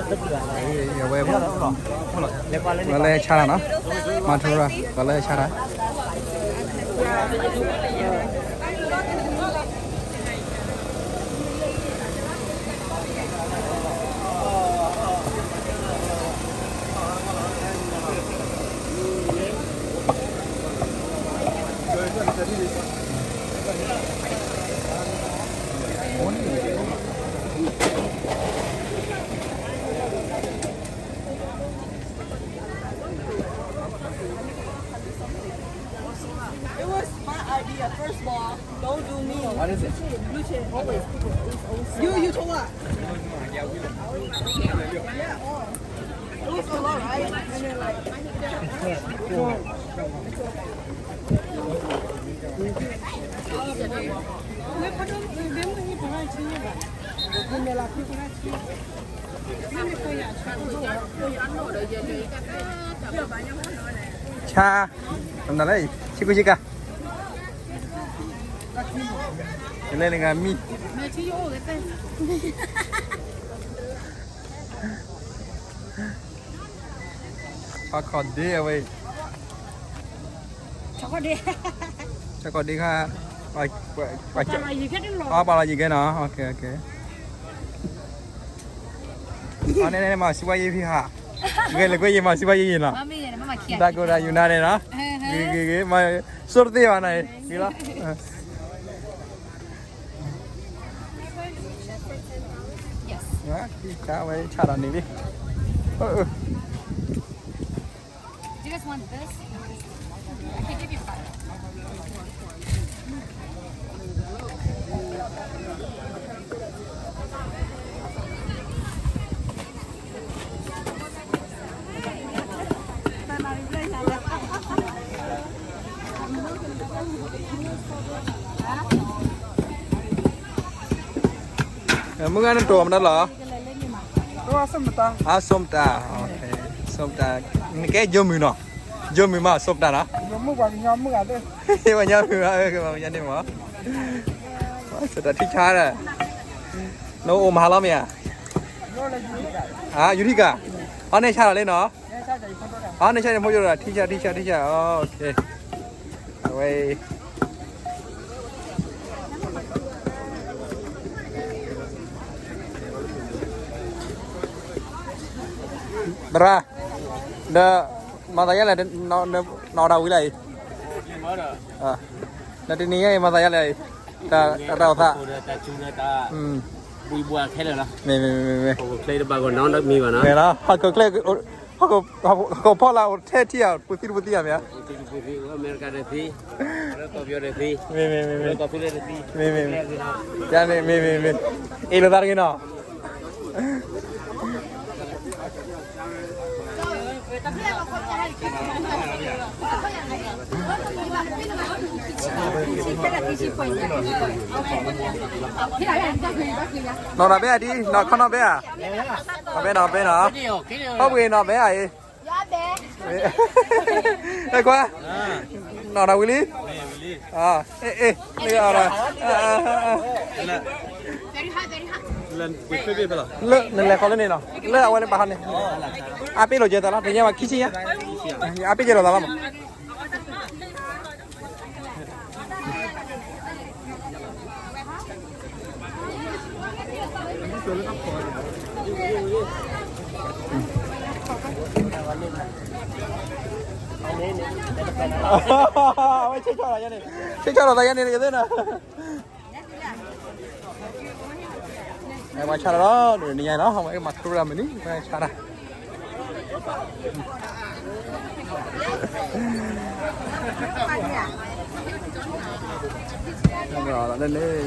ဝဲ ပှၤလဲၤဆါတၢ်နီၤ, မၤထူရၤ ပှၤလဲၤဆါတၢ်. It was my idea, first of all. Don't do me. What is it? You, you told what? Yeah, oh. It was a lot, right? And then, like, Cha, tanda lai, chiku chika. Ele ni nga mi. Chakọ dé wẹ. Chakọ dé. Chakọ dé kha. Pà lò yì kê nọ. Ok, ok. Ọ, nê, nê, mă စီးပွားရေး ဖဲဟး. Gê lê quê yê mă စီးပွားရေး ယံၤနီၤ. Dagô da yunare nọ. Gê, gê, gê, mă sôr tê wa nai. Gê lă. Yes. Wai, chara ni bi. Ơ, ơ. Do you guys want this? I can give you five. Mungkin ada dua mana lah? Dua sebentar. Ah, sebentar. Oke. Sebentar. Ini kayak jamu noh. Jamu mah sebentar lah. Jamu bang jamu ada. Bang jamu ah, bang jamu mah. Sebentar ထိချတယ်. နအိုမဟါလီၤမ့ၢ်ဧါ. ယူထံကၤ. အန့ၣ်ဆါလီၤလံနီၤ. အန့ၣ်ဆါန့ၣ်ဖိယိဒီး ထိချ ထိချ ထိချ okay. အဝဲ ဘရၣ် ဒီး မၤသးယါလဲၣ် နီၢ်ဒၣ်ဝံၤလၢအံၤ ဒီးတနံၤညါအံၤ မၤသးယါလဲၣ်အံၤ တၢ်ရၤသး ဘွံဘွါခဲလၢာ်လီၤ မ့ၢ်မ့ၢ်မ့ၢ်မ့ၢ် ဟီၣ်ခိၣ်ချ့တဘၣ်ကီးနီတမံၤဘၣ်နီၤ မ့ၢ်လီၤ ဟီၣ်ခိၣ်ချ့ ဟီၣ်ခိၣ်ဖီလာ်အိၣ်ထဲထံၣ်ဧါ ပူၤသံတပူၤသံဧါမ့ၢ်ဧါ အမဲရကၤတသံ လၢကီၢ်ပယီၤတသံ မ့ၢ်မ့ၢ်မ့ၢ်မ့ၢ် မ့ၢ်မ့ၢ်မ့ၢ် ယၤန့ၣ် မ့ၢ်မ့ၢ်မ့ၢ် အ့ၣ်လိာ်သးတဂ့ၤနီၤ နီၢ်တၢ်ဘဲဧါဒ် နီၢ်ခီနီၢ်ဘဲဧါ နီၢ်ဘဲနီၢ်ဘဲနီၤ ဟီၣ်ပှ့ၤနီၢ်ဘဲဧါအံၤ အဲခွါ နီၢ်တၢ်ဝံၤလံ အ့ၣ်အ့ၣ် လၢအီၤ လၢနလဲၤခီလၢန့ၣ်နီၤ လၢအဝဲလၢပာ်ဟီန့ၣ် အပ့ၢ်လိာ်ကဲသးလီၤ တညါဝဲခံဆံညါ အပ့ၢ်ကဲလိာ်သးလီၤမး အဝဲဆ့ၣ်ခီၣ်လီၤယါန့ၣ် ဆ့ၣ်ခီၣ်လီၤသးယါန့ၣ် တကသ့ၣ်နၤ အဲ ပှၤဆါတၢ်လီၤ ဒ်နံၤညါနီၤ မၤထူရၤမနုၤ ပှၤဆါတၢ် လၢန့ၣ်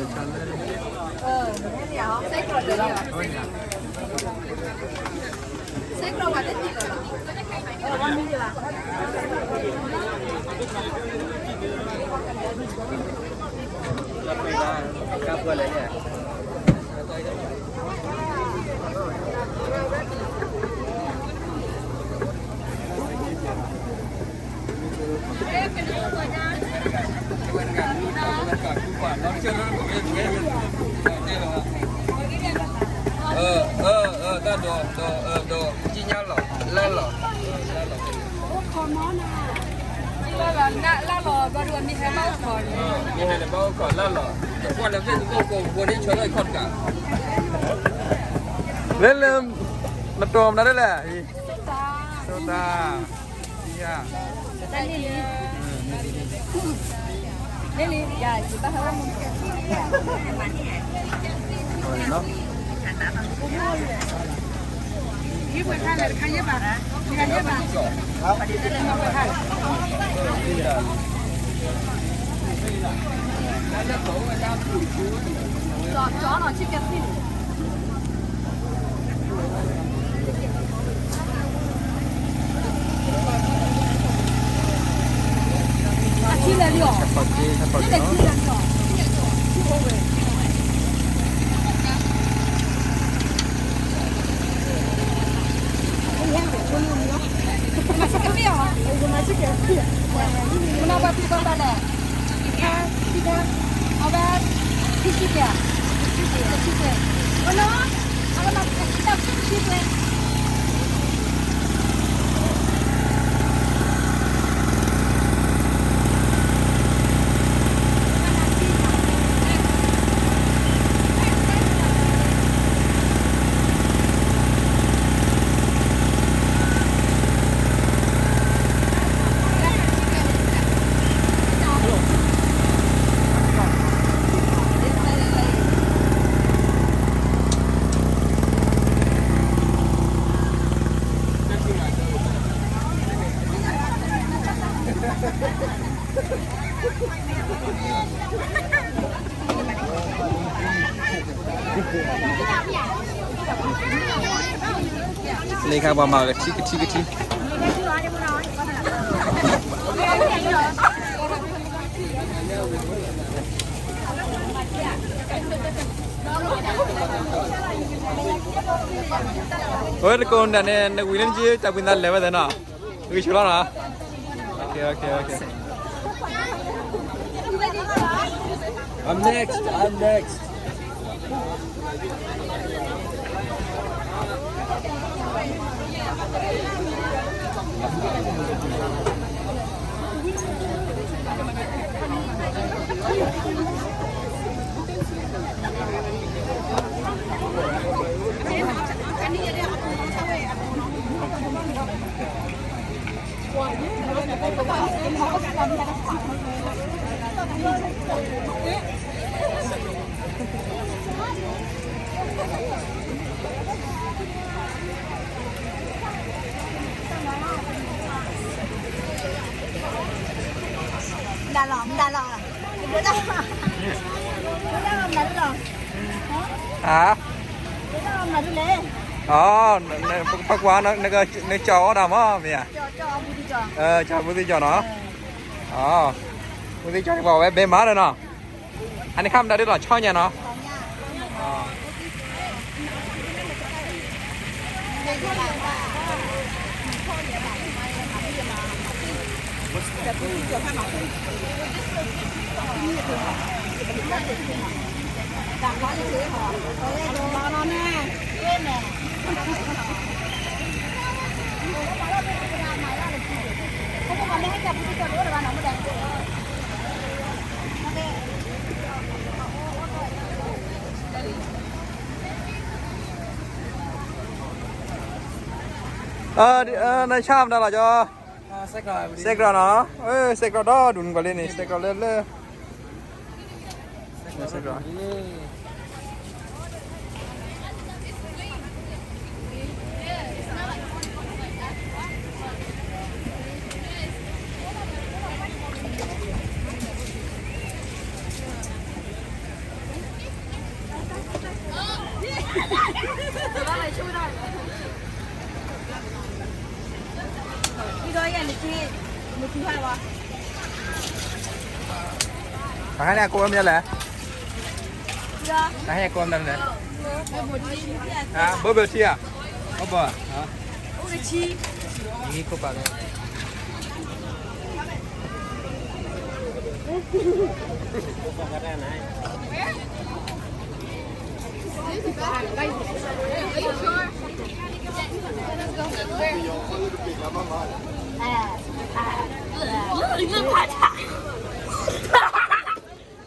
အၢ အၢ အၢ ဒီး ဒီး ဒီး ကံညါလီၤ လၢလီၤ လၢလီၤ လၢလီၤ ဘၣ်ဒီးမ့ၢ်ဟဲဘၣ်အိၣ်ခိး မ့ၢ်ဟဲလၢဘၣ်အိၣ်ခိးလၢလီၤ ကွၢ်လၢ Facebook ကိးကိး ဘိန့ၣ် ဆၢထၢၣ်ခီၣ်တကး လၢလၢ နတိၤမနုၤဒ်လဲၣ် တိၤတၢ် လၢခါပှၤမၤကထံကထံကထံ အဝဲတကိးဒၣ်န့ၣ် နဝံၤလၢနကၠီတၢ်ပှံၤသးလဲၤဝဲသ့ၣ်နီၤ ဂံၢ်ဆူၣ်လီၤနီၤ Okay, okay, okay. I'm next. I'm next. မတၤလီၤ မတၤလီၤ မတၤလီၤ မတၤလီၤ ဟါ မတၤလီၤ အီ ပကွၢ် နကၠီအီၣ်တၢ်မး မ့ၢ်ဧါ ကၠီဘူးသ့ၣ်ကၠီနီၤ အီ ဘူးသ့ၣ်ကၠီန့ၣ် ပှၤဝဲဘဲမးလၢနီၤ အန့ၣ်ခါမတၤဒ်လီၤ ဆီညါနီၤ နဆၣ်မတၤလီၤကၠီ စဲးကရီနီၤ စဲးကရီဒီဒူၣ်နကွၢ်လၢန့ၣ် စဲးကရီလၢလၢ စဲးကရီ တၢ်ဟဲန့ၣ်အကိးဝဲမနုၤလဲၣ် တၢ်ဟဲအကိးဝဲမနုၤလဲၣ် ဘိဘိထံဧါ ဘိဘိ ယခိၣ်ပာ်လီၤ Are you sure? 哎，哎，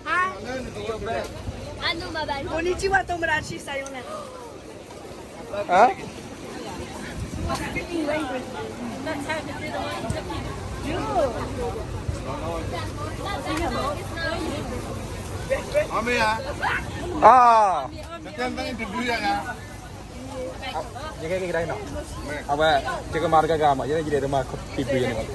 哎，こんにちは、友達、さようなら。あ？အမ့ၢ်ဧါ? အ ယကဲကဒါနီၤ, အဝဲ ယကမၤတဂၤဂၤမး, ယဲယဒဲးတမၤဖံးဘုယဲန့ၣ်မး.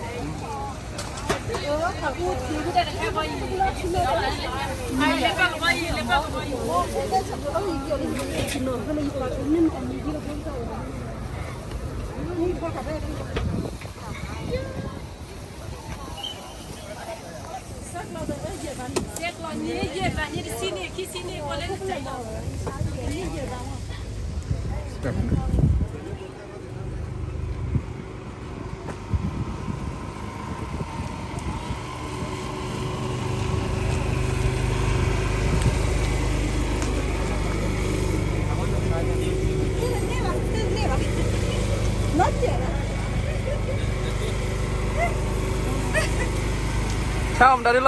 ဆၣ်မတၤဒ်လီၤ.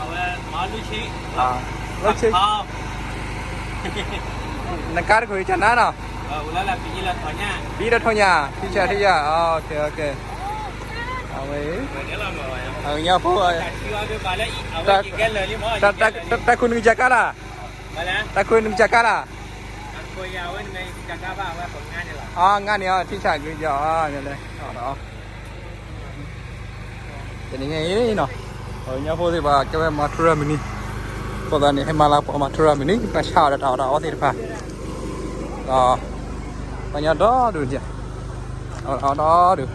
အဝဲ မၤလူၤဆံ လီၤဆံ နကါတ ခိၣ် ယကနါနီၤ, ပံလၢထိၣ်ညါ, ထံဆၣ်ထံယၤ, အဝဲ အညါဖိ တၢ်ခိၣ်နုာ်ကစၢ်ကါလၢ်, တၢ်ခိၣ်နုာ်ကစၢ်ကါလၢ်, အငါန့ၣ် ထံဆၣ်ကလုာ်ယၤ အန့ၣ်လဲၣ် တနံၤညါအံၤနီၤ, ပှၤကညီဖိသ့ၣ်တဖၣ် ကဲဝဲမၤထူရၤမုၢ်နံၤ, အဃိသတးန့ၣ် ဟဲမၤလၤကပီၤမၤထူရၤမုၢ်နံၤ ပဆါအီၤဒီးတၢ်အီၣ်တၢ်အီသ့ၣ်တဖၣ်, ဒီး ပှၤကညီဒီဒူၣ်, အီၣ်ဒီဒူၣ်,